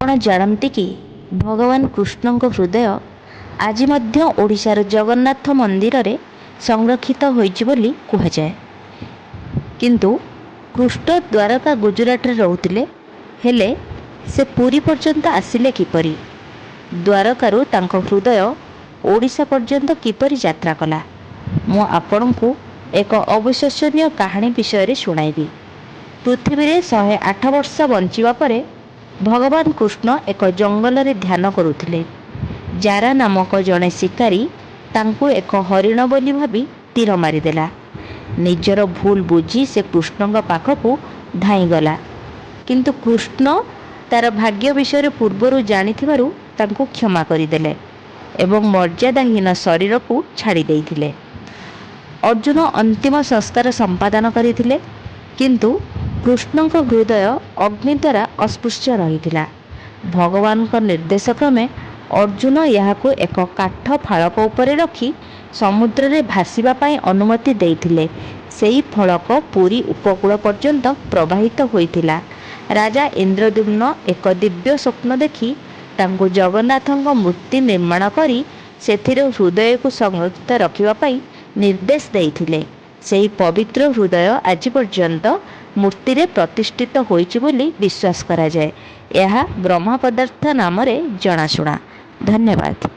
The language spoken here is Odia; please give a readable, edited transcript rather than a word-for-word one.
ଆପଣ ଜାଣନ୍ତି କି ଭଗବାନ କୃଷ୍ଣଙ୍କ ହୃଦୟ ଆଜି ମଧ୍ୟ ଓଡ଼ିଶାର ଜଗନ୍ନାଥ ମନ୍ଦିରରେ ସଂରକ୍ଷିତ ହୋଇଛି ବୋଲି କୁହାଯାଏ। କିନ୍ତୁ କୃଷ୍ଣ ଦ୍ୱାରକା ଗୁଜୁରାଟରେ ରହୁଥିଲେ, ହେଲେ ସେ ପୁରୀ ପର୍ଯ୍ୟନ୍ତ ଆସିଲେ କିପରି? ଦ୍ୱାରକାରୁ ତାଙ୍କ ହୃଦୟ ଓଡ଼ିଶା ପର୍ଯ୍ୟନ୍ତ କିପରି ଯାତ୍ରା କଲା? ମୁଁ ଆପଣଙ୍କୁ ଏକ ଅବିଶ୍ୱସନୀୟ କାହାଣୀ ବିଷୟରେ ଶୁଣାଇବି। ପୃଥିବୀରେ 108 ବର୍ଷ ବଞ୍ଚିବା ପରେ ଭଗବାନ କୃଷ୍ଣ ଏକ ଜଙ୍ଗଲରେ ଧ୍ୟାନ କରୁଥିଲେ। ଜାରା ନାମକ ଜଣେ ଶିକାରୀ ତାଙ୍କୁ ଏକ ହରିଣ ବୋଲି ଭାବି ତୀର ମାରିଦେଲା। ନିଜର ଭୁଲ ବୁଝି ସେ କୃଷ୍ଣଙ୍କ ପାଖକୁ ଧାଇଁଗଲା, କିନ୍ତୁ କୃଷ୍ଣ ତାର ଭାଗ୍ୟ ବିଷୟରେ ପୂର୍ବରୁ ଜାଣିଥିବାରୁ ତାଙ୍କୁ କ୍ଷମା କରିଦେଲେ ଏବଂ ମର୍ଯ୍ୟାଦାହୀନ ଶରୀରକୁ ଛାଡ଼ି ଦେଇଥିଲେ। ଅର୍ଜୁନ ଅନ୍ତିମ ସଂସ୍କାର ସମ୍ପାଦନ କରିଥିଲେ, କିନ୍ତୁ କୃଷ୍ଣଙ୍କ ହୃଦୟ ଅଗ୍ନି ଦ୍ୱାରା ଅସ୍ପୃଶ୍ୟ ରହିଥିଲା। ଭଗବାନଙ୍କ ନିର୍ଦ୍ଦେଶ କ୍ରମେ ଅର୍ଜୁନ ଏହାକୁ ଏକ କାଠ ଫଳକ ଉପରେ ରଖି ସମୁଦ୍ରରେ ଭାସିବା ପାଇଁ ଅନୁମତି ଦେଇଥିଲେ। ସେହି ଫଳକ ପୁରୀ ଉପକୂଳ ପର୍ଯ୍ୟନ୍ତ ପ୍ରବାହିତ ହୋଇଥିଲା। ରାଜା ଇନ୍ଦ୍ରଦ୍ୟୁମ୍ନ ଏକ ଦିବ୍ୟ ସ୍ୱପ୍ନ ଦେଖି ତାଙ୍କୁ ଜଗନ୍ନାଥଙ୍କ ମୂର୍ତ୍ତି ନିର୍ମାଣ କରି ସେଥିରେ ହୃଦୟକୁ ସଂରକ୍ଷିତ ରଖିବା ପାଇଁ ନିର୍ଦ୍ଦେଶ ଦେଇଥିଲେ। ସେହି ପବିତ୍ର ହୃଦୟ ଆଜି ପର୍ଯ୍ୟନ୍ତ ମୂର୍ତ୍ତିରେ ପ୍ରତିଷ୍ଠିତ ହୋଇଛି ବୋଲି ବିଶ୍ୱାସ କରାଯାଏ। ଏହା ବ୍ରହ୍ମା ପଦାର୍ଥ ନାମରେ ଜଣାଶୁଣା। ଧନ୍ୟବାଦ।